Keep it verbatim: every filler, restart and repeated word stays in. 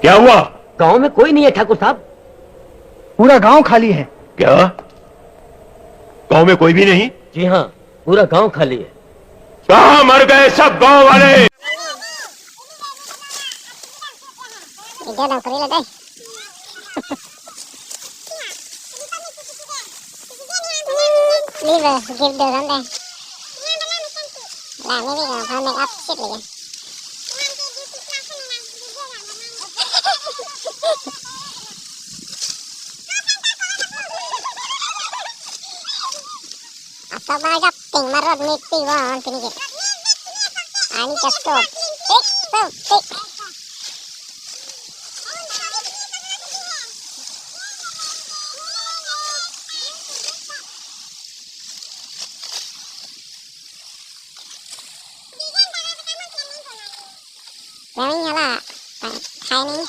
क्या हुआ? गांव में कोई नहीं है ठाकुर साहब। पूरा गांव खाली है। क्या? गांव में कोई भी नहीं? जी हाँ, पूरा गांव खाली है। कहाँ मर गए सब गांव वाले? Video dong kuri lo dai. Live gift do ron dai. La ni bi ko make up sit lagi. Apa bajak ting marot ni ti wan pini ke. Ani ka stop. Tik, stop, tik. Kami nyala. Hai ni.